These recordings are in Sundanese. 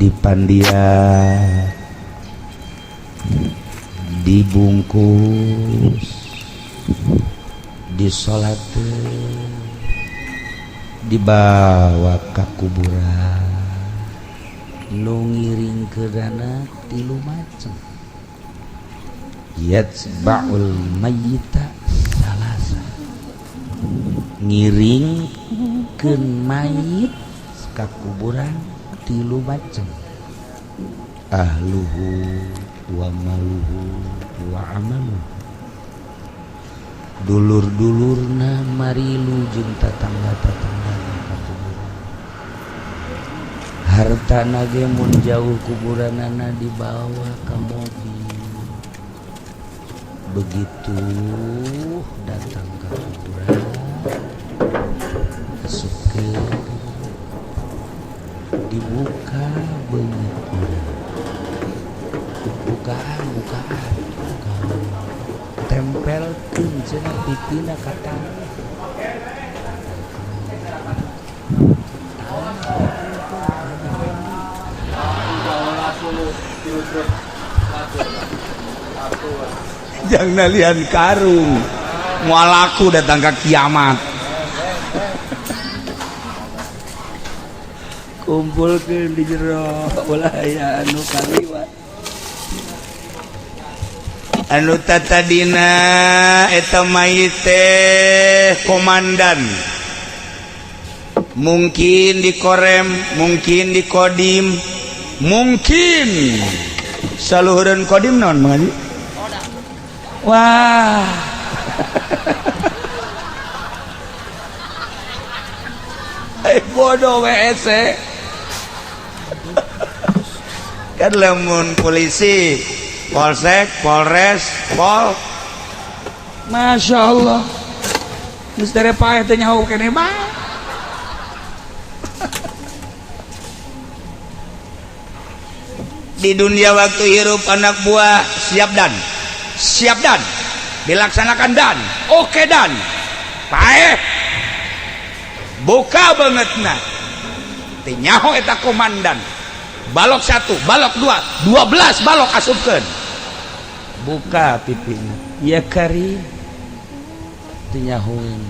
Dipandian, dibungkus, disolat, dibawa ke kuburan. Nu ngiringkeunana tilu macam. Yatba'ul mayyita salasa, ngiringkeun mayit ka kuburan tilu macam: ahluhu wa maluhu wa amaluhu. Dulur-dulurna marilu jeung tatangga-tatanggana ka kuburan. Hartana ge mun jauh kuburanana dibawa ka mobil. Begitu datang ke kuburan, asupkeun, dibuka beungeut urang, bukaan, bukaan, bukaan, tempelkeun cenah pipina ka tanah. Jangan nalian karung, moal laku datang ke kiamat. Kumpulkeun di jero, ulah aya anu kaliwat. Anu tatadina eta mayit teh komandan, mungkin di Korem, mungkin di Kodim, mungkin saluhureun Kodim naon mengaji. Wah, eh, bodoh WSC kan. Lamun polisi, polsek, polres, pol. Masya Allah, geus dere paeh teh nyaho keneh bae. Di dunia waktu hirup, anak buah siap dan siap dan dilaksanakan dan oke dan paeh, buka banget. Nah, teu nyaho eta komandan. Balok satu, balok dua, 12 balok asupkeun, buka pipina ya kari, teu nyahoeun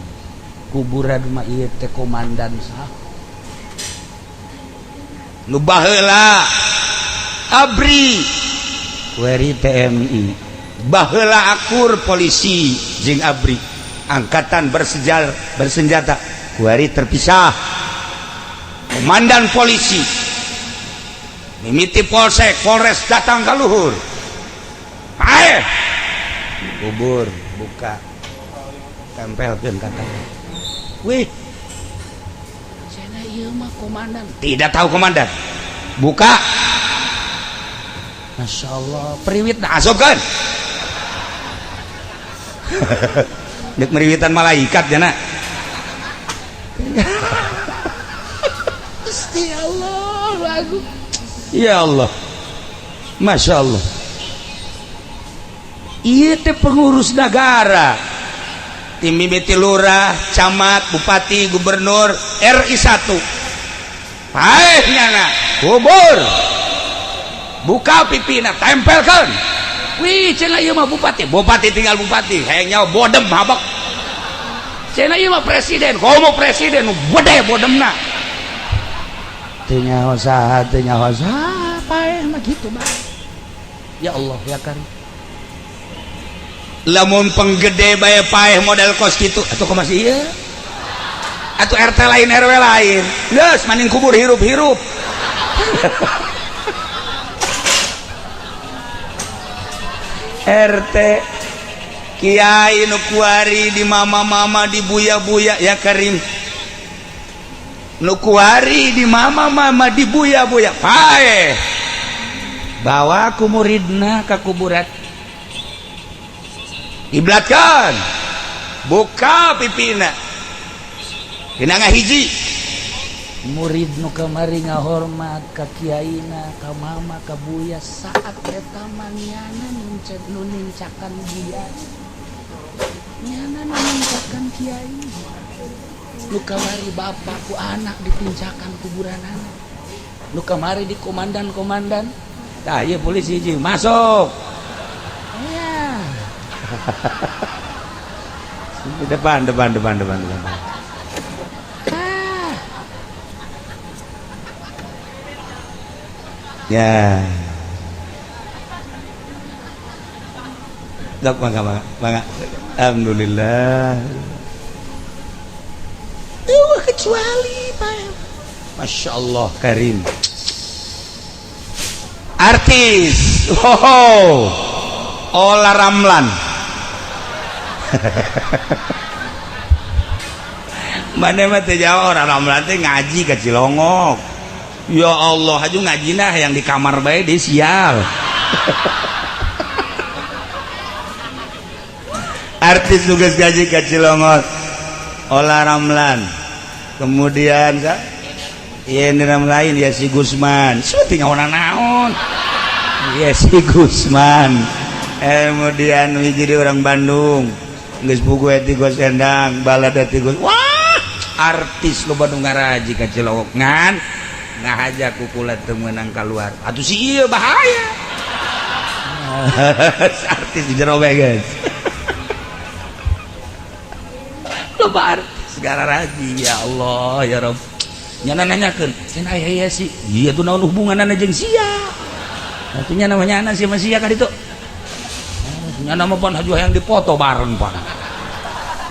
kuburan mah ieu teh komandan sah. Nu baheula ABRI, weri TNI, baheula akur polisi jeung ABRI, angkatan bersenjata, kuari terpisah. Komandan polisi mimiti polsek, polres datang ke luhur. Paeh, kubur buka, tempelkeun katanya. Wih cenah, ieu mah komandan. Tidak tahu komandan, buka. Masya Allah, periwit. Nah, asupkeun. Dek meriwitan malaikat jana. Gusti Allah, lagu. Ya Allah, Masya Allah, iya teh pengurus negara, tim mimiti lurah, camat, bupati, gubernur RI 1. Paeh nyana, kubur buka, pipina tempelkan. Wih cenah, ieu mah bupati. Bupati tinggal bupati, hayang nyawa bodem habak. Cenah ieu mah presiden, komo presiden gede bodemna. Teu nyaho saha, teu nyaho saha, paeh mah gitu bae. Ya Allah ya Karim. Lamun penggede bae paeh model kos kitu atuh kumaha ieu atuh? RT lain, RW lain, geus maning kubur hirup-hirup. RT, Kiai nu kuari di mama-mama, di buya-buya, ya Karim, nu kuari di mama-mama, di buya-buya, paeh, bawa ku muridna ka kuburan, kiblatkan, buka pipina. Dina ngahiji murid nu kamari ngahormat ka kiaina, ka mama, ka buya, saat eta mah nyana nu nincakan buya, nyana nu nincakan kiai. Nu kamari bapak ku anak ditincakan kuburanana. Nu kamari di komandan-komandan. Tah, ieu polisi hiji masuk. Ya. Depan, depan, depan, depan, depan. Ah. Ya. Dok, mangga, mangga, mangga. Alhamdulillah. Kecuali Pak. Masya Allah Karim. Artis. Oh, Ola Ramlan. Mana mah teu jauh Ola Ramlan teh ngaji ka Cilongok. Ya Allah, haju ngajina yang di kamar bae di sial. Artis tugas gaji ka Cilongok. Ola Ramlan. Kemudian iya ini lain ya si Gusman. Seperti ngawana naon. Ya si Gusman. Kemudian jadi orang Bandung. Geus buku eti Gus Endang, balada eti Gus. Wah, artis loba nu ngaraji ka Cilongok ngan ngahaja ku kula teu meunang kaluar. Atuh si ieu bahaya. Artis di jero bae guys. Loba artis segala raji ya Allah ya Rabb. Nyana nanyakeun, cenah aya ya si. Ieu tuh naon hubunganna jeung sia? Artinya namanya anak si sama sia ka ditu. Nyana mah pan haju hayang dipoto bareng pan.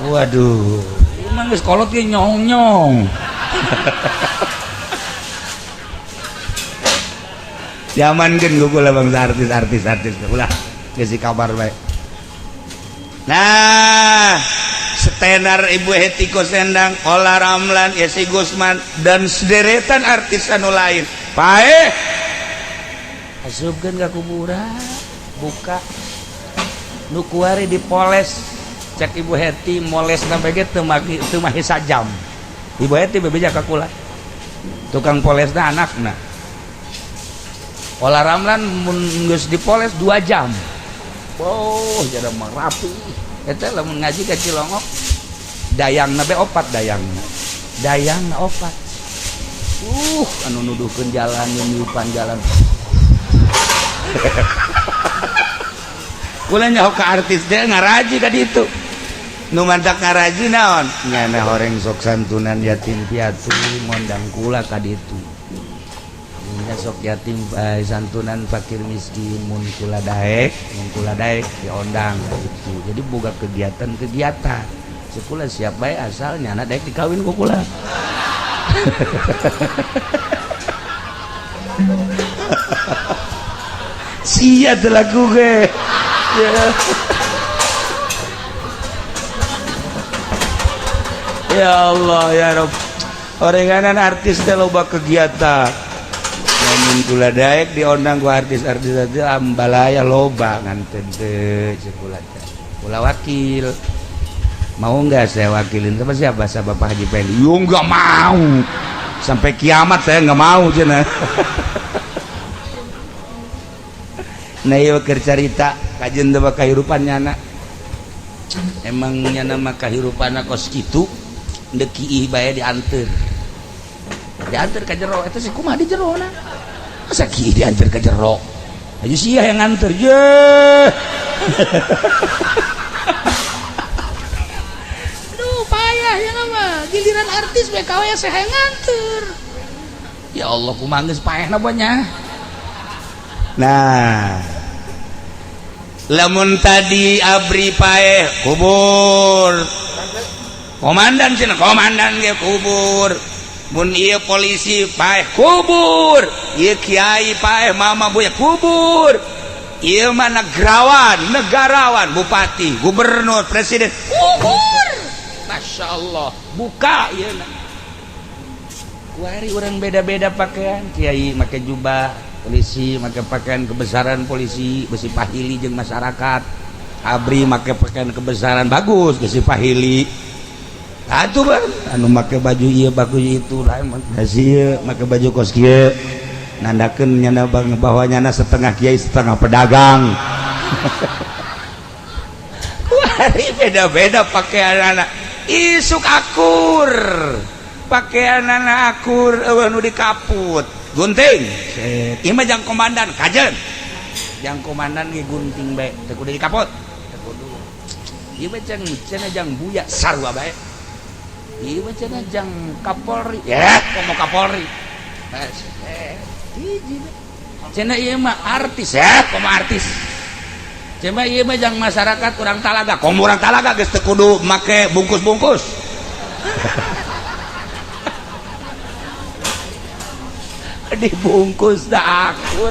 Waduh, emang geus kolot ge nyong-nyong. Diamankeun ku kula bangsa artis-artis artis ulah geus kabar bae. Nah, setenar Ibu Hetiko Sendang, Ola Ramlan, Yesi Gusman dan sederetan artis anu lain. Paeh. Asupkeun ka kuburan, buka. Nu kuari dipoles. Cek Ibu Heti molesna bae ge teu mahi sajam. Ibu Heti bebeja ka kula. Tukang polesna anakna. Ola Ramlan mun geus dipoles 2 jam. Oh, jadi mah rapi. Eta lamun ngaji ka Cilongok dayangna be opat dayangna. Dayangna opat. Anu nuduhkeun jalan, niupan jalan. Kula nyaho ka artis teh ngaraji ka ditu. Nu mantak ngaraji naon? Nyana horeng sok santunan yatim piatu mondang kula ka ditu. Nya sok yatim santunan fakir miskin mun kula daek diondang gitu. Jadi boga kegiatan-kegiatan. Sekula siap bae asal nyana daek dikawin ku kula. Sia teu laku ge. Ya. Ya Allah ya Rabb. Orenganan artis teh loba kegiatan. Lamun kula daek diondang ku artis-artis aja ambalaya loba ngan teu kula teh. Kula wakil. Mau nggak saya wakilin sama siapa? Sama Bapak Haji Pendi. Yo nggak mau. Sampai kiamat saya nggak mau cenah. Nah ieu keur carita kajeun teh kahirupan nyana. Emang nyana mah kahirupanna kos kitu deuk kiih bae dianteur. Dianteur ka jero eta sih kumaha di jero na. Masa kiih dianteur ka jero? Aja sia yang nganter ye. Aduh payah ya mah giliran artis BKW ya saya nganter. Ya Allah kumaha geus paehna banyak. Nah, lamun tadi abri paeh kubur. Komandan cenah komandan ge kubur. Mun ieu polisi paeh kubur. Ieu kiai paeh mama buya kubur. Ieu mah negarawan, negarawan, bupati, gubernur, presiden kubur. Masya Allah, buka ieu na. Kuari urang beda-beda pakaian, kiai make jubah polisi, make pakaian kebesaran polisi, besi pahili jeung masyarakat. Abri make pakaian kebesaran bagus, besi pahili. Atuh bang, anu make baju ieu bagus itu lain basi ieu make baju kos kieu. Nandakeun nyana bang bahwa nyana setengah kiai setengah pedagang. Kuari beda-beda pakaian anak. Isuk akur. Pakaian anak akur eueuh nu dikaput. Gunting. Ieu mah jang komandan, kajen. Jang komandan ge gunting bae, teu kudu dikapot. Teu kudu. Ieu mah jang cenah jang buya sarua bae. Ieu mah cenah jang Kapolri. Ya, komo Kapolri. Hiji bae. Cenah ieu mah artis ya, komo artis. Cenah ieu mah jang masyarakat urang Talaga, komo urang Talaga geus teu kudu make bungkus-bungkus. Dibungkus dah akur.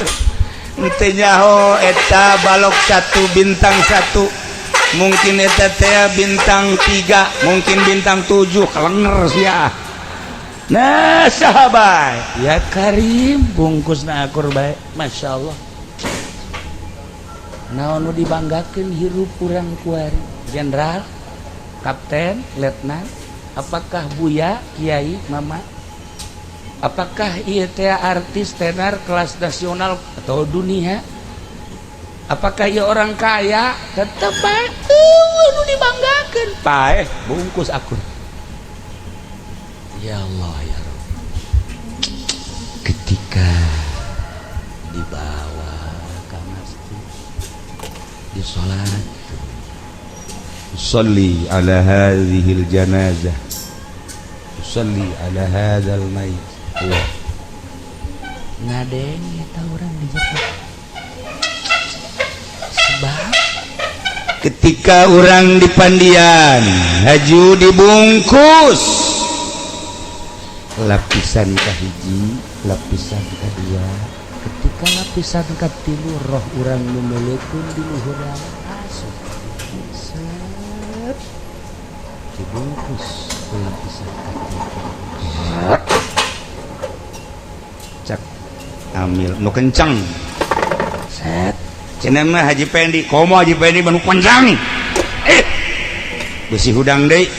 Henteu nyaho eta balok 1 bintang 1, mungkin eta teh bintang 3, mungkin bintang 7 kelenger sia. Nah sahabat ya Karim bungkusna akur bae, Masya Allah. Naon nu dibanggakeun hirup urang kuari, jenderal, kapten, letnan, apakah buya, kiai, mama, apakah ieu teh artis tenar kelas nasional atau dunia, apakah ieu orang kaya, tetep bae nu dibanggakeun paeh bungkus akur. Ya Allah ya Rabb. Ketika dibawa ke masjid di salat, sholli ala hadhil janazah, sholli ala hadzal mayit. Allah ngadeng eta urang di jero. Sebab ketika orang di pandian haju dibungkus lapisan kahiji, lapisan kedua, ketika lapisan katilu roh urang numelekeun di luhur asup set dibungkus ku lapisan katilu. Cak amil nu kenceng set cenah mah Haji Pendi, komo Haji Pendi mah nu kencang, besi hudang deui.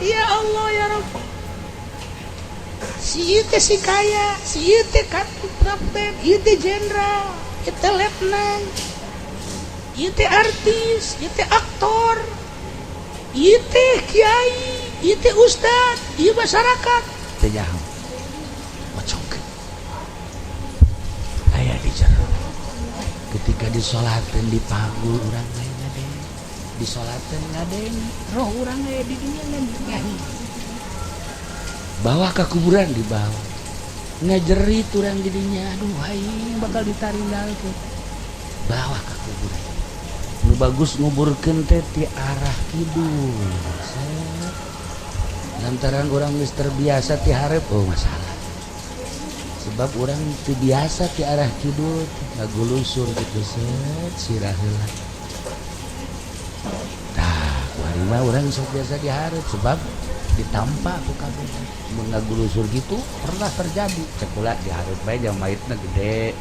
Ya Allah ya Rabb, si ieu teh si kaya, si ieu teh kapten, ieu teh jenderal, ieu teh letnan, ieu teh artis, ieu teh aktor, ieu teh kiai, ieu teh ustad, ieu masyarakat teh nyaho. Pocongkeun aya di jero. Ketika disolatin di panggul urang lain ngadeng, disolatin ngadeng, roh urang aya di dunia ngan bawa ke kuburan, dibawa ngajerit urang di dinya, aduh aing bakal ditaringgalkeun, bawa ke kuburan. Nu bagus nguburkeun teh ti arah kidul. Set. Lantaran urang geus terbiasa ti hareup, oh masalah. Sebab urang teu biasa ti arah kidul ngagulusur gitu set sirah heula. Tah, kuari mah urang sok biasa di hareup sebab ditampa ku kabeh. Mun ngagulusur gitu pernah terjadi. Cek kula di hareup bae jang maitna gede.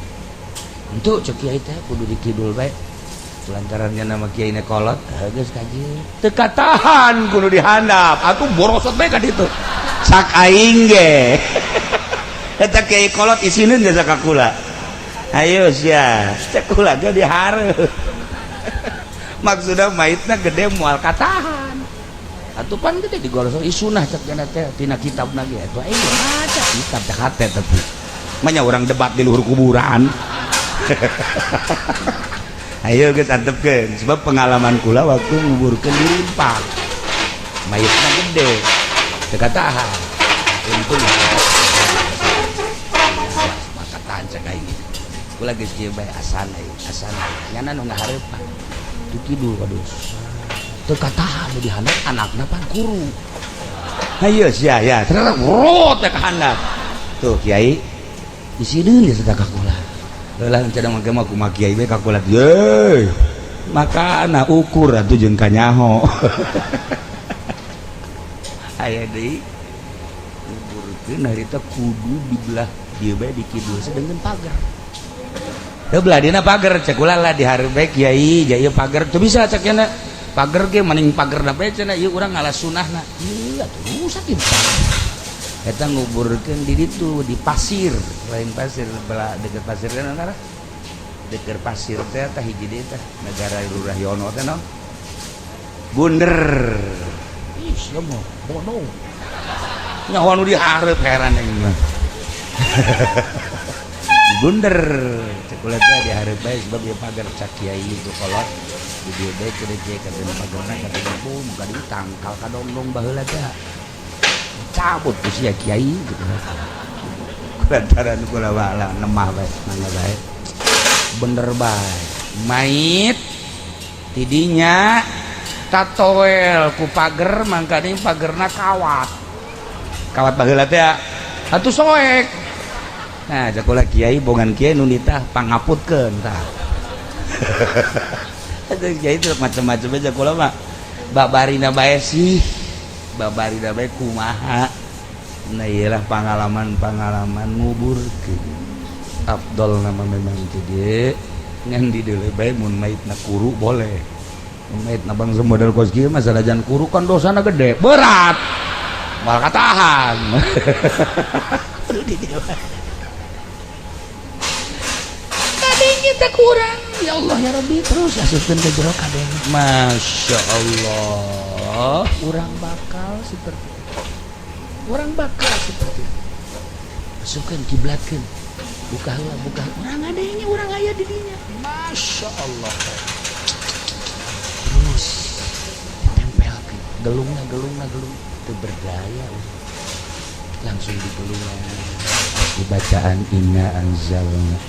Untuk cek kiai teh kudu di kidul bae. Lantarannya nama kiai ne kolot, geus kaji. Teu katahan kudu dihandap. Aku borosot bae ka ditu. Cak aing ge. Eta kiai kolot isineun geus ka kula. Ayo sia, cek kula ge dihareup. Maksudna maitna gede moal katahan. Atuh pan gede digorosot isunah cek jana teh tina kitabna ge. Atuh aing maca kitab teh hate tapi. Manya urang debat di luhur kuburan. Ayo geus antepkeun sebab pengalaman kula waktu nguburkeun di Rimpak. Mayitna gede. Teu katahan. Untung maka tahan cek aing. Kula geus kieu bae asan aing, asan. Nyana nu ngahareupan. Di kidul waduh. Teu katahan nu dihandap anakna pan kuru. Hayo sia ya, terus rot teh ka handap. Tuh kiai isineun geus ka kula. Lah cenah mah mah kumaha kiai bae ka kula. Ye. Makana ukur atuh jeung kanyaho. Aya deui nguburkeun harita kudu di belah dieu bae di kidul sedengkeun pagar. Teu belah dina pagar cek kula lah di hareup bae kiai ja ieu pagar teu bisa cek nya pagar ge maning pagar bae cenah ieu urang ngalah sunahna. Ieu atuh rusak ieu. Eta nguburkeun di ditu di pasir, lain pasir belah deket pasir kan negara deket pasir teh tah hiji deui teh negara Lurah Yono teh naon Bunder. Ih, sia mah bodoh. Nyaho nu dihareup, heran aing mah. Bunder. Cek kula teh dihareup bae sebab ieu pagar cak kiai itu kolot. Di dieu bae kudu kieu katen pagarna katen bom ka dieu tangkal kadongdong baheula teh. Cabut ku sia kiai gitu. Kulantaran kula wala nemah bae, mangga bae. Bener bae. Mait tidinya tatoel ku pager, mangkane pagerna kawat. Kawat baheula teh atuh soek. Nah, cek kula kiai bongan kiai nu nitah pangaputkeun tah. Atuh kiai itu macam-macam aja, kula mah babarina bae sih. Babarina bae kumaha. Nah, iyalah pengalaman-pengalaman nguburkeun. Afdol nama memang teh dieu ngan di deuleu bae mun maitna kuru boleh. Mun maitna bangsa model kos kieu mah sanajan kuru kan dosana gede, berat. Moal katahan. Aduh, di dieu. Kadenge teh kurang. Ya Allah ya Rabbi, terus asupkeun ke jero kadenge. Masya Allah, urang bakal seperti itu. Urang bakal seperti itu. Masukkan kiblatkeun. Buka heula, buka. Urang ngadenge, urang aya di dinya. Masya Allah. Terus ditempelkeun. Gelungna, gelungna, gelung. Teu berdaya urang. Langsung digelungan. Dibacaan inna anzalna.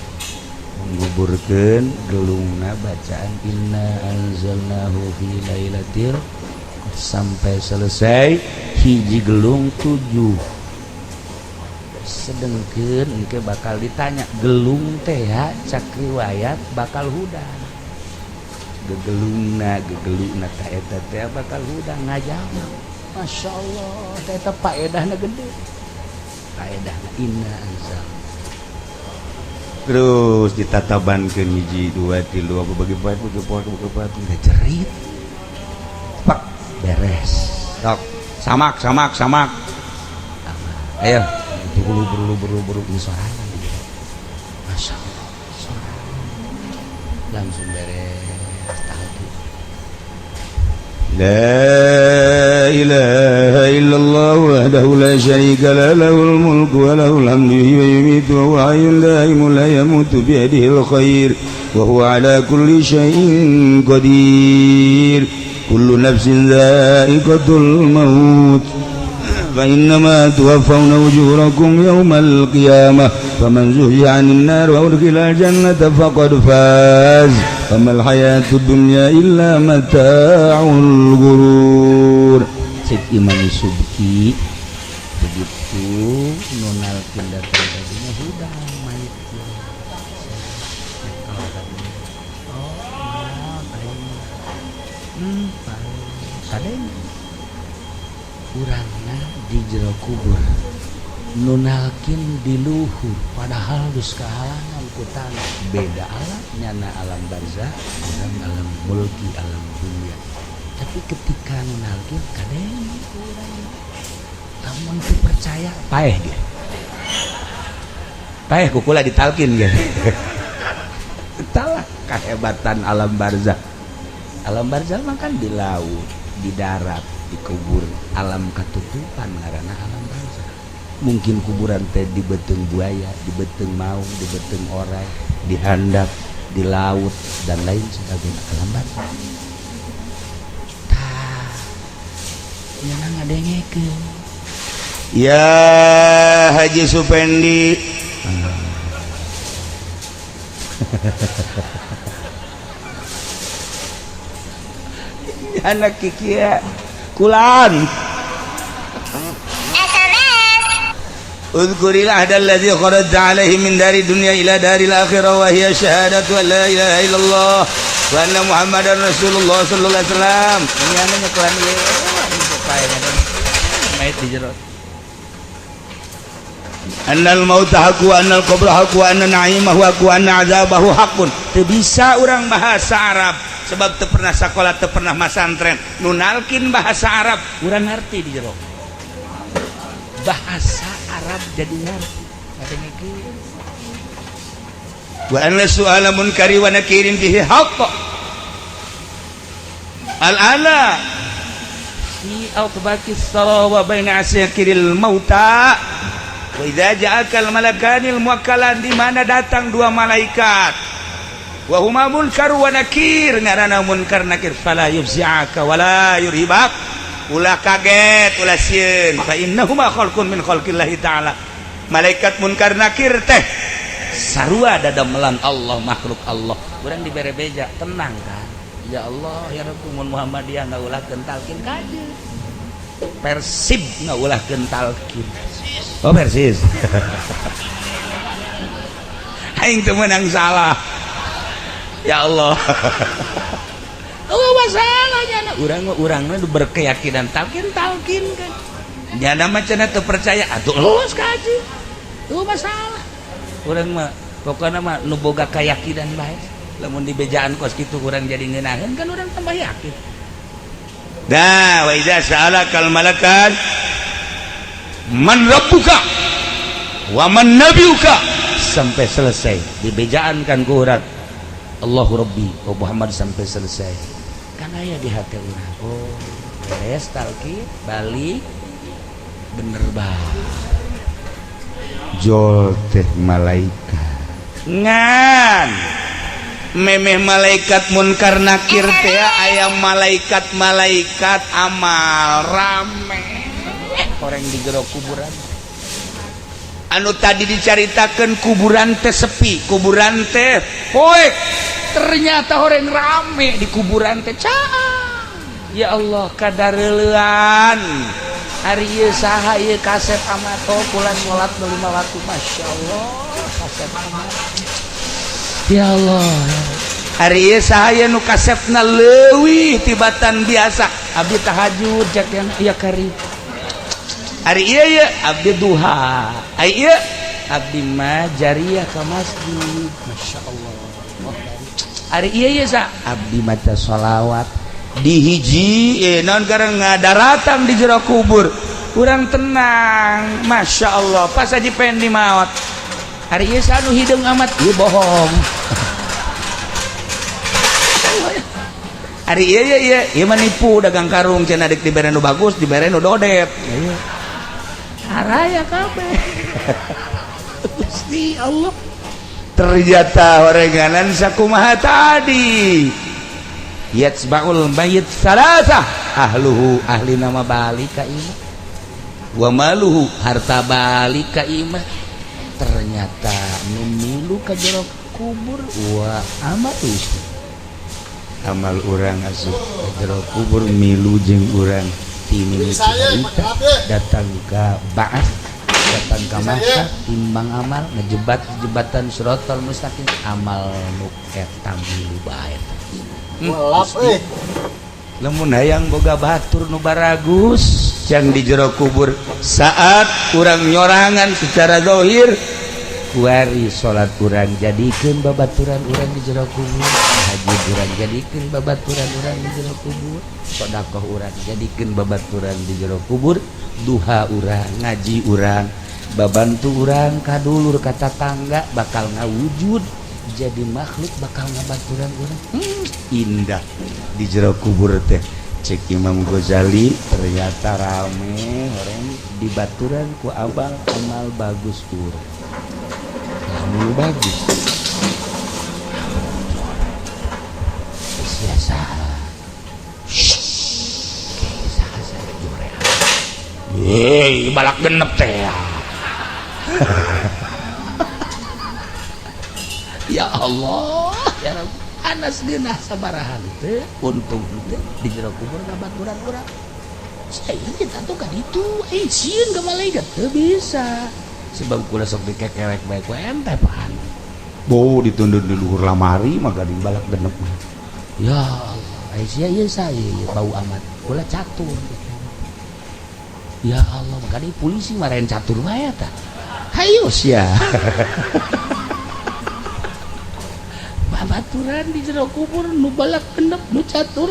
Menguburkeun gelungna bacaan inna anzalnahu fi lailatul sampai selesai hiji gelung 7. Sedengkeun engke bakal ditanya gelung teh ya, cak riwayat bakal hudang gegelungna, gegelungna ta eta teh bakal hudang ngajawab. Masya Allah, teh eta paedahna gede, paedahna inna anzal. Terus ditatabankeun hiji dua tilu apa bagi poe bagi poe bagi poe jerit pak beres sok samak samak samak, ayo buru buru buru buru ini sorangan gitu. Masya Allah, sorangan langsung beres tahu. لا إله إلا الله وحده لا شريك له، له الملك وله الحمد يحيي ويميت وهو حي دائم لا يموت بيده الخير وهو على كل شيء قدير. كل نفس ذائقة الموت فإنما توفون أجوركم يوم القيامة فمن زحزح عن النار وأدخل الجنة فقد فاز وما الحياة الدنيا إلا متاع الغرور. Cek Imam Subki begitu nunalkin datang tadinya hudang mayit. Oh, kadang urangna di jero kubur, nunalkin di luhur, padahal geus kahalangan ku tanah. Beda alam nyana, alam barzah, urang alam mulki, alam dunia. Tapi ketika nunalkin kadang urang lamun teu percaya paeh ge, paeh ku kula ditalkin ge. Itulah kehebatan alam barzah. Alam barzah mah kan di laut, di darat, di kubur, alam katutupan ngaranna alam barzah. Mungkin kuburan teh di beuteung buaya, di beuteung maung, di beuteung orai, di handap, di laut dan lain sebagainya, alam barzah. Tah, nyana ngadengekeun. Ya Haji Supendi. Anak kikia kulan. اذكر العهد الذي خرجت عليه من دار الدنيا إلى دار الآخرة وهي شهادة أن لا إله إلا الله وأن محمدا رسول الله صلى الله عليه وسلم. Ini anu nyekelan ieu mayit di jero. أن الموت حق وأن القبر حق وأن نعيمه حق وأن عذابه حق. Teu bisa urang bahasa Arab sebab teu pernah sekolah, teu pernah masantren. Nu nalkin bahasa Arab urang ngerti di jero bahasa Arab, jadi ngerti ngadengekeun. وأن سؤال منكر ونكير فيه حق. الآن Fi atbaqis sara wa baina asyakiril mauta. Wa idza ja'akal malakanil muwakkalan, di mana datang dua malaikat. Wa huma Munkar wa Nakir, ngaranna Munkar Nakir, fala yufzi'aka wala yurhibak, ulah kaget, ulah sieun, fa innahuma khalqun min khalqillahi ta'ala. Malaikat Munkar Nakir teh sarua dadamelan Allah, makhluk Allah. Urang dibere beja, tenang kan? Ya Allah ya Rabb, mun Muhammadiyah ngaulahkeun talqin kaje, Persib ngaulahkeun talqin. Oh, Persis, aing teu meunang salah. Ya Allah. Oh, masalahnya urang mah, urang mah berkeyakinan talqin, talqin kan. Nyana mah cenah teu percaya atuh, los kaji. Tuh masalah. Urang mah pokokna mah nu boga keyakinan bae. Lamun dibejaan kos kitu urang jadi ngeunaheun kan, urang tambah yakin. Dah, wa idza sa'alakal malakan man rabbuka wa man nabiyuka, sampai selesai dibejaan kan ku urang, Allahu Rabbi wa Muhammad, sampai selesai kan aya di hati urang. Oh, beres talqin, balik, bener banget jol teh malaikat. Ngan memeh malaikat Munkar Nakir teh aya malaikat-malaikat amal, rame orang di jero kuburan. Anu tadi dicaritakan kuburan teh sepi, kuburan teh poek, ternyata orang rame di kuburan teh caang. Ya Allah, kadareulean. Ari ieu saha ieu? Kasep amat. Oh, kula salat lima waktu. Masya Allah, kasep amat. Ya Allah. Ari ieu saha ieu nu kasepna leuwih tibatan biasa? Abdi tahajud, cek yang ya kari. Ari ieu ye abdi duha. Ari ieu abdi mah jariah ka masjid. Masya Allah. Ari ieu ye sa abdi maca sholawat di hiji naon garang ngadaratang di jero kubur. Urang tenang, Masya Allah, pas aja pendi maot. Ari ieu sa anu hideung amat? Ieu bohong. Ari ieu ye ieu ieu mah nipu, dagang karung cenah, dek dibere nu bagus, dibere nu dodet. Ieu araya kabeh. Gusti Allah, ternyata orenganan sakumaha tadi, yatsba'ul mayit salasah: ahluhu, ahli nama balik ka imah, wa maluhu, harta balik ka imah, ternyata nu milu ka jero kubur wa amal, amal urang asup ka jero kubur, milu jeung urang ti mimiti harita datang ka ba'ats, datang ka mahsyar, timbang amal, ngejebat jebatan siratal mustaqim, amal nu eta milu bae. Welap euy. Lamun hayang boga batur nu baragus yang di jero kubur saat urang nyorangan secara zahir, kuari salat urang jadikeun babaturan urang di jero kubur, tahajud urang jadikeun babaturan urang di jero kubur, sedekah urang jadikeun babaturan di jero kubur, duha urang, ngaji urang, babantu urang ka dulur, ka tatangga, bakal ngawujud jadi makhluk bakal ngabaturan urang. Indah di jero kubur teh. Cek Imam Ghazali, ternyata rame orang di baturan ku abal amal bagus urang. Lamun bagus biasa. Hei, balak genep teh. Ya Allah, ya Rabb. Anas geunah sabaraha teh, untung teh di jero kubur ngabaturan urang. Saya kita tuh kan itu, eh sieun ka malaikat teu bisa. Sebab kula sok dikekewek bae ku ente pan. Bo ditundun di luhur lamari mah gading balak genep. Ya Allah, ai sia ieu saya ieu bau amat. Kula catur. Ya Allah, makanya polisi marahin catur wae tah. Hayu sia. Babaturan di jero kubur nu balak genep, nu catur.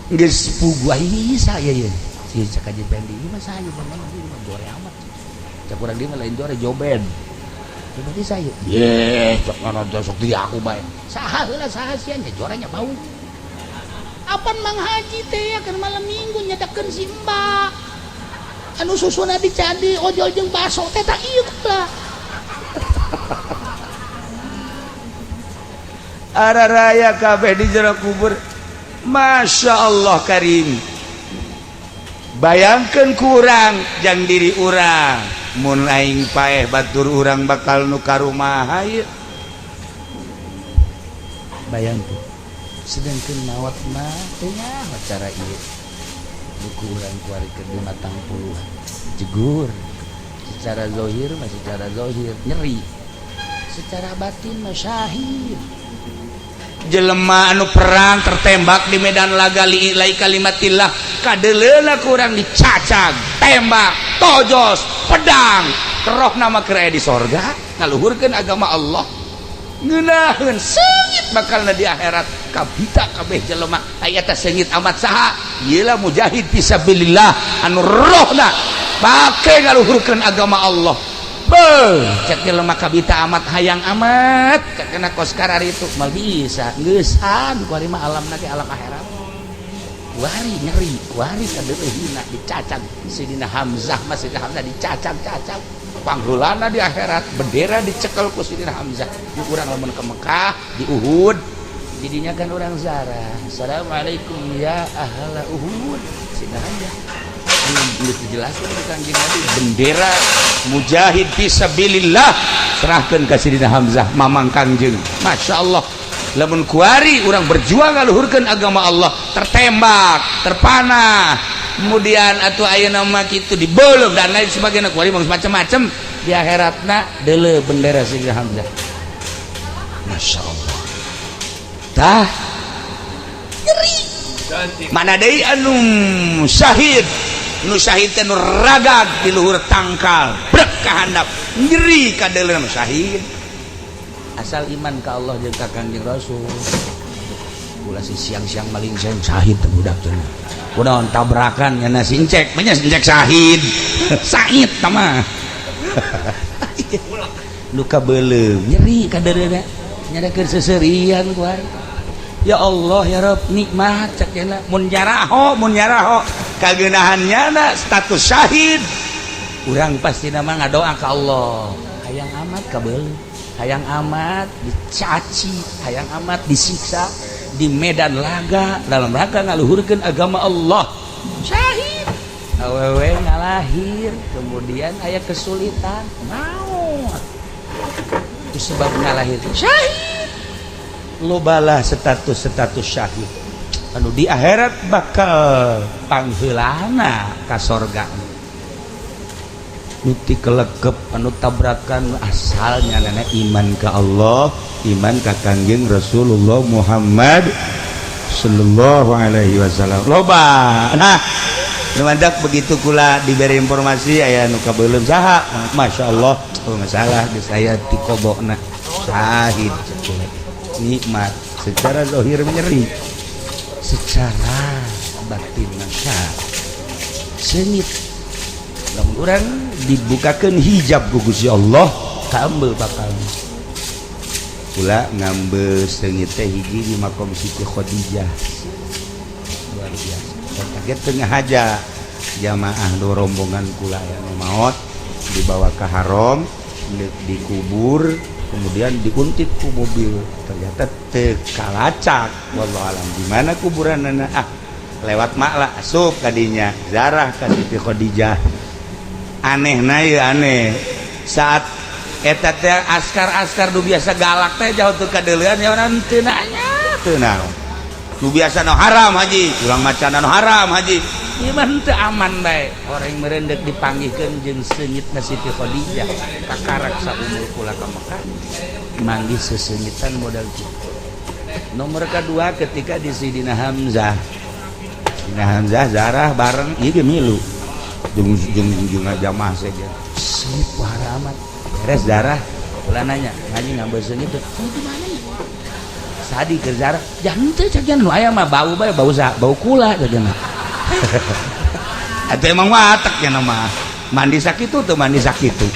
Geus puguh ai saya ieu. Si cek Haji Pendi, ieu mah saya mah ieu mah jore amat. Cek urang dia mah lain jore, joben. Berarti saya. Ye, cek ngono sok di aku bae. Saha heula, saha sia nya jorenya bau. Apan Mang Haji teh ya kan malam Minggu nyedakeun si Mbak anu susuna dicadi ojol jeung baso teh tak ieu kula. Araraya kabeh di jero kubur. Masya Allah karim. Bayangkan kurang jang diri urang mun aing paeh batur urang bakal nu ka rumah ieu. Bayangkeun. Sedangkan maot mah teu nyaho cara ieu. Buku urang kuari keur di matang puluhan. Jegur. Secara zahir mah secara zahir nyeri. Secara batin mah syahid. Jelema anu perang tertembak di medan laga li'ilai kalimatillah kadeleuna kurang dicacag, tembak, tojos, pedang, roh nama keur aya di sorga ngaluhurkeun agama Allah. Ngeunaheun seungit bakalna di akhirat kabita kabeh jelema aya teh seungit amat saha ieu lah mujahid fisabilillah anu rohna pake ngaluhurkeun agama Allah. Beuh, cek jelema kabita amat hayang amat cek kena kos karar itu mal bisa geusan ku ari mah alamna ge alam akhirat. Wari nyeri, wari kadeuleuh hina dicacag Sidina Hamzah mah Sidina Hamzah dicacag-cacag pangheulana di akhirat bendera dicekel ku Sidina Hamzah. Di urang lamun ke Mekah di Uhud jadinya kan urang zarah assalamualaikum ya ahla Uhud. Sidina Hamzah geus dijelaskeun ku Kanjeng Nabi bendera mujahid fisabilillah serahkeun ka Sidina Hamzah mamang Kangjeng. Masya Allah lamun kuari urang berjuang ngaluhurkeun agama Allah tertembak terpanah kemudian atau ayeuna mah kitu dibeuleum dan lain sebagainya kuari mah macam-macam di akhiratna deuleu bendera Sidina Hamzah. Masya Allah tah nyeri mana deui anu syahid nu syahid teh nu ragag di luhur tangkal brek ka handap nyeri kadeuleu nu syahid asal iman ka Allah jeung ka Kangjeng Rasul. Ulah si siang-siang maling siang syahid teh budak teh kunaon tabrakan nya sincek nya sincek syahid said tah mah nu kabeuleum nyeri kadeuleu nya keur seuseurian ku aing. Ya Allah ya Rabb nikmat cek cenah mun nyaraho kageunahan nyana status syahid urang pasti nama ngadoa ka Allah hayang amat kabeuleuh hayang amat dicaci hayang amat disiksa di medan laga dalam rangka ngaluhurkeun agama Allah syahid awewe ngalahir kemudian aya kesulitan maut itu sebab ngalahir syahid. Lobalah status-status syahid anu di akhirat bakal pangheulana ka sorga nu ti kelekep anu tabrakan asalnya nenek iman ke Allah iman ka Kangjeng Rasulullah Muhammad sallallahu alaihi wasallam loba. Nah mantak begitu kula diberi informasi aya nu kabeuleum saha Masya Allah oh masalah geus aya ti kobona syahid nikmat secara zahir nyeri secara batin masya seungit lamun urang dibukakeun hijab ku Gusti Allah kaambeu bakal kula ngambil seungit teh hiji di makom Siti Khadijah luar biasa. Kaget tengah aja jamaah do rombongan kula yang maot dibawa ke haram dikubur kemudian diuntit ku mobil ternyata tekalacak wallahu alam di mana kuburan ah lewat maklah asup kadinya zarah ka Siti Khadijah aneh na ya aneh saat eta teh askar-askar nu biasa galak teh jauh teu kadeulean ya urang teu nanya teu naon nu biasa nu haram haji urang macana nu haram haji ieu mah teu aman bae orang merendek dipanggihkeun jeung seungitna Siti Khadijah kakarak saumur kula ka Mekah manggih seseungitan modal kitu. Nomor kedua ketika di Sidina Hamzah Sidina Hamzah zarah bareng ieu ge milu jeung jeung jeung jamaah saja seungit wahara amat beres darah kula nanya ngaji ngambil seungit teh di mana ya sadi keur zarah jangan teh cek nu aya mah bau bae bau sa bau kula cek atau emang watak ya nama mandi sakitu tuh mandi sakitu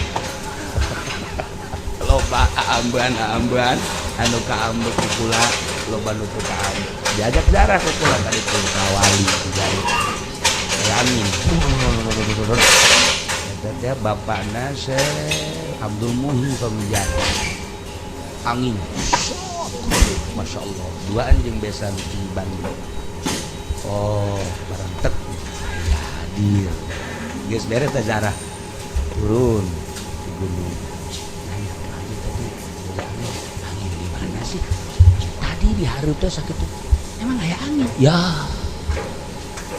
loba ambean ambean anu kaambeu ku kula. Loba nu teu kaambe diajak jarah ku kula tadi teh ka wali di Garut. Aya angin. Eta teh bapakna Syekh Abdul Muhyi Pamijahan. Angin. Masya Allah, duaan jeung besan di Bandung. Oh, barang tek aya hadir. Geus beres teh jarah. Turun di gunung. Nanya lagi tadi, ada angin. Angin di mana sih? Tadi di hareup teh sakitu. Emang aya angin? Ya.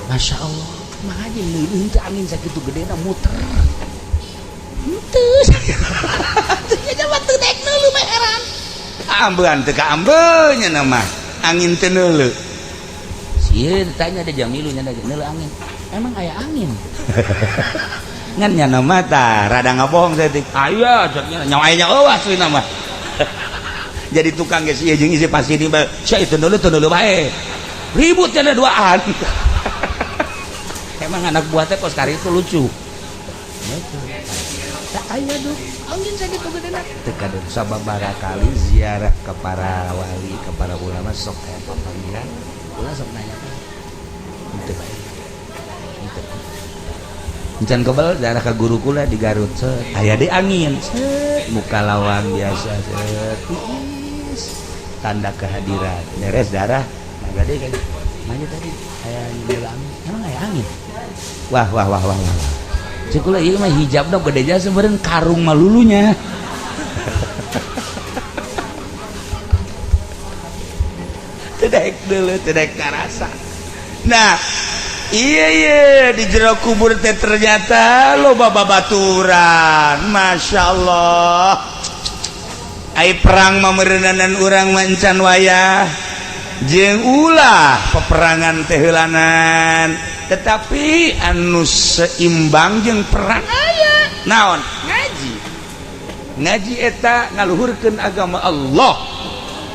Masya Allah. Makanya neuleun teh angin sakitu gedena muter. Henteu. Teu nya teu daek neuleuh mah heran. Kaambean teu kaambe nya mah. Angin teu neuleuh. Sieun ditanya ada jamilu nya neuleuh angin. Emang aya angin? Ngan nya mah tah rada ngabohong saeutik. Aya cek nya nyawa aya eueuh aslina mah. Jadi tukang geus ieu jeung isi pasti di bae. Sia itu neuleuh teu neuleuh bae. Ribut nya duaan. Emang anak buah teh kos kari itu lucu. Tak aya duh, angin sakitu gedena. Teu kadon sababaraha kali ziarah ke para wali, ke para ulama sok aya panggilan. Ulah sok nanya teh. Henteu bae. Henteu. Encan kebel ziarah ka guru kula di Garut. Set, aya deui angin. Set, muka lawang biasa set. Tiis. Tanda kehadiran. Beres darah. Nah, gede kan. Mana tadi aya nyebel angin. Emang aya angin? Wah wah wah wah wah. Cek kula ieu mah hijabna gede jasa meureun karung malulunya. Teu daek deuleu, teu daek karasa. Nah, iya iya di jero kubur teh ternyata loba babaturan. Masya Allah. Ai perang mah meureunanan urang mah encan wayah. Jeung ulah peperangan teh heulanan. Tetapi anu seimbang jeung perang aya. Naon? Ngaji. Ngaji eta ngaluhurkeun agama Allah.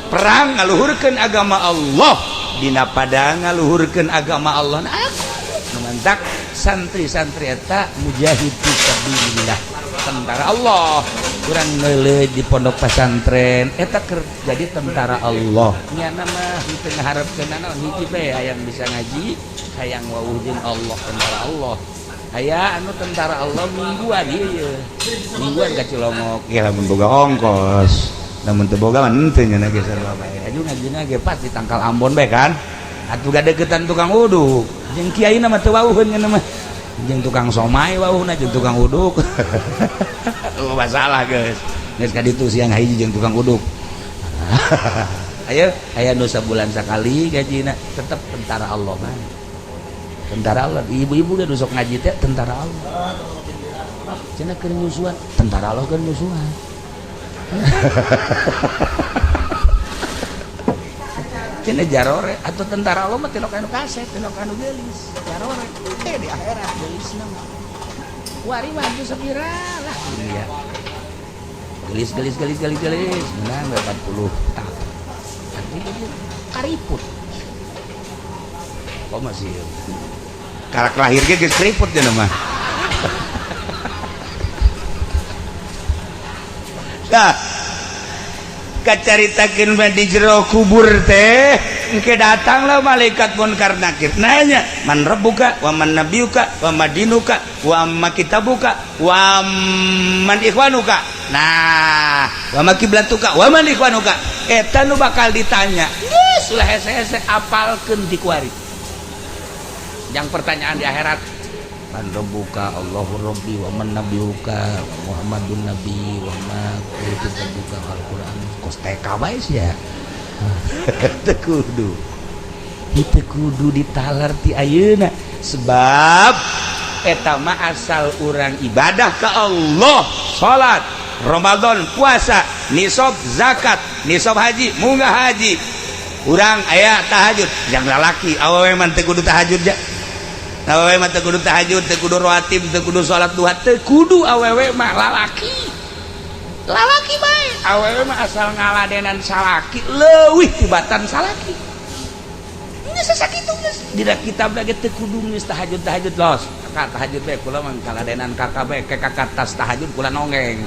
Perang ngaluhurkeun agama Allah. Dina padang ngaluhurkeun agama Allah. Nah, aku mantak santri-santri eta mujahid fisabilillah, tentara Allah. Kurang neuleuh di pondok pesantren eta keur jadi tentara Allah. Nyana mah teu ngaharepkeun naon, hiji bae hayang bisa ngaji, hayang wawuh jeung Allah, tentara Allah. Aya anu tentara Allah mingguan ieu ye. Mingguan ka Cilongok. Ya lamun boga ongkos, lamun teu boga mah henteu nya ge sarua bae. Aju ngajina ge pas di tangkal Ambon bae kan. Atuh gadeukeutan tukang uduk. Jeung kiai mah teu wawuheun nya mah. Jeung tukang somai wawuhna jeung tukang uduk. Oh masalah geus. Geus ka ditu siang hiji jeung tukang uduk. Ayo aya nu sabulan sakali gajina tetep tentara Allah mah. Tentara Allah, ibu-ibu ge nu sok ngaji teh tentara Allah. Cenah keur nyusuan, tentara Allah keur nyusuan. Cenah jarore atau tentara Allah mah teu anu kaset, teu anu geulis. Jarore di akhirat geulisna mah. Wari mah atuh sapira lah dunia. Gelis gelis gelis gelis gelis menang 80 tahun. Tapi dia kariput. Kok masih karak lahir ge geus keriput cenah mah. Nah, kacaritakeun mah di jero kubur teh engke datanglah malaikat munkar nakir nanya man rabbuka wa man nabiyuka wa madinuka wa ma kitabuka wa man ikhwanuka. Nah, wa ma kiblatuka wa man ikhwanuka. Eta nu bakal ditanya. Geus ulah hese-hese apalkeun ti kuari. Yang pertanyaan di akhirat man rabbuka Allahu rabbi wa man nabiyuka Muhammadun nabi wa ma kitabuka Al-Qur'an. Kos TK bae sia. Teu kudu. Teu kudu ditalar ti ayeuna sebab eta mah asal urang ibadah ka Allah, salat, Ramadan, puasa, nisab zakat, nisab haji, munggah haji. Urang aya tahajud, yang lalaki awewe mah teu kudu tahajud ja. Awewe mah teu kudu tahajud, teu kudu rawatib, teu kudu salat duha, teu kudu awewe mah lalaki. Lalaki bae, awewe mah asal ngaladenan salaki leuwih tibatan salaki. Geus sakitu geus. Dina kitab lagi teu kudu geus tahajud tahajud los. Kakak tahajud bae kula mah kaladenan kakak bae ke kakak tas tahajud kula nongeng.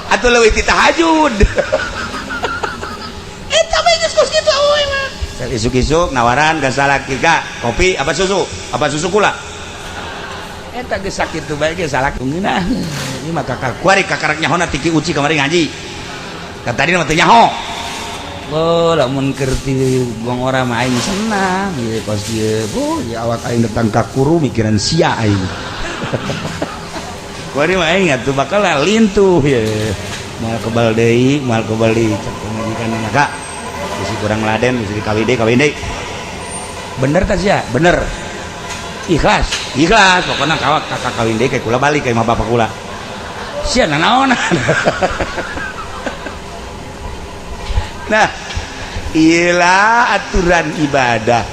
Atuh leuwih ti tahajud. Kos kitu awewe mah. Isuk-isuk nawaran ka salaki, "Kak, kopi apa susu? Apa susu kula?" Eta geus sakitu bae ge salaki ngeunah. Ini mah kakak kuari kakarak nyahona tiki uci kamari ngaji. Kan tadi mah teu nyaho. Oh, lamun keur ti gong ora mah aing senang ieu kos ieu. Oh, ya awak aing datang ka kuru mikiran sia aing. Kuari mah aing atuh bakal lintuh ye. Moal kebal deui, moal kebal deui cek pamajikan, "Kak, bisi kurang laden, bisi kawin deui, kawin deui." Bener tah sia? Bener. Ikhlas, ikhlas. Pokoknya kawak kakak kawin deui kayak kula balik kayak mah bapak kula. Sia nanaonan. Nah, ilah aturan ibadah.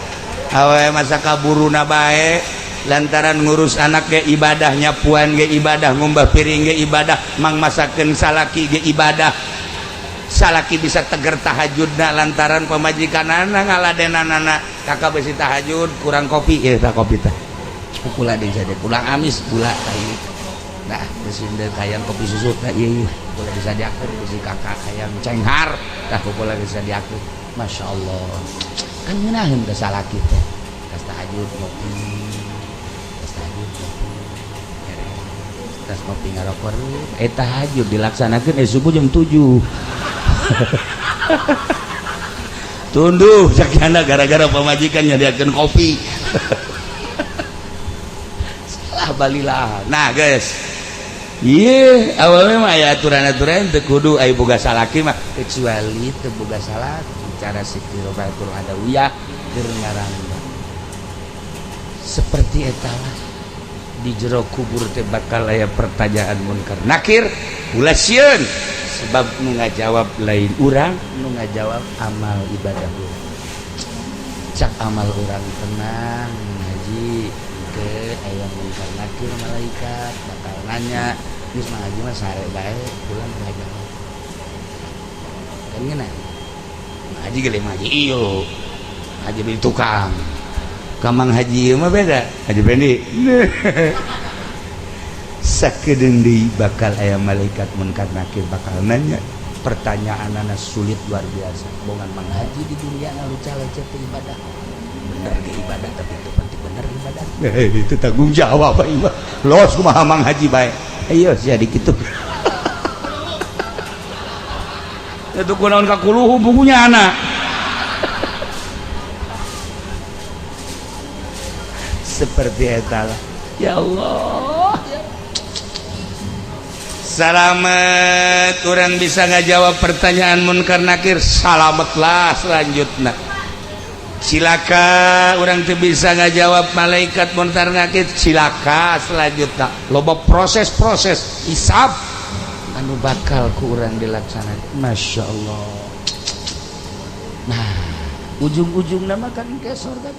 Awe masa kaburuna bae lantaran ngurus anak ge ibadahnya, puan ge ibadah, ngumbah piring ge ibadah, mang masakeun salaki ge ibadah. Salaki bisa teger tahajudna lantaran pamajikanana ngaladenanana. "Kakak, besi tahajud kurang kopi ya." "Tah, kopi tah kula deui saja kurang amis gula tah ieu." Nah, besi hayang kopi susu tah ieu kula disadiakeun. Besi kakak hayang cenghar, tah kula disadiakeun. Masya Allah, kan ngeunaheun ka salaki teh. Tas tahajud ngopi, tas tahajud ngopi, tas ngopi ngarokok, eh tahajud dilaksanakeun, eh subuh jam 7 tunduh sakjana gara-gara pamajikan nyadiakeun kopi. Salah balilah. Nah guys, iya, awalnya mah aya aturan-aturan teu kudu aya boga salaki mah, kecuali teu boga salaki cara Siti Robiatul Adawiyah keur ngarang seperti eta lah. Di jero kubur teh bakal aya pertanyaan munkar nakir, ulah sieun, sebab nu ngajawab lain urang, nu ngajawab amal ibadah urang. Cak amal urang, tenang ngaji ke aya munkar nakir, malaikat bakal nanya. Geus mah ngaji mah sare bae, pulang ngajawab kan ngeunah. Ngaji ge ngaji iyo haji beli tukang kamang haji ieu mah beda Haji Pendi. Sakedeung deui bakal aya malaikat munkar nakir bakal nanya pertanyaan anak sulit luar biasa. Bongan Mang Haji di dunia ngaluca lecet ibadah bener ge ibadah, tapi itu penting bener ibadah. Itu tanggung jawab aing mah los kumaha Mang Haji bae. Ayo sia dikitu itu kunaon ka kuluhu bukunya anak seperti eta lah. Ya Allah, salamet orang bisa ngajawab pertanyaan munkar nakir, salametlah. Selanjutnya cilaka orang tuh bisa ngajawab malaikat munkar nakir, cilaka. Selanjutnya loba proses-proses hisab anu bakal ku urang dilaksanakan. Masya Allah. Nah, ujung-ujung nama kan ke surga.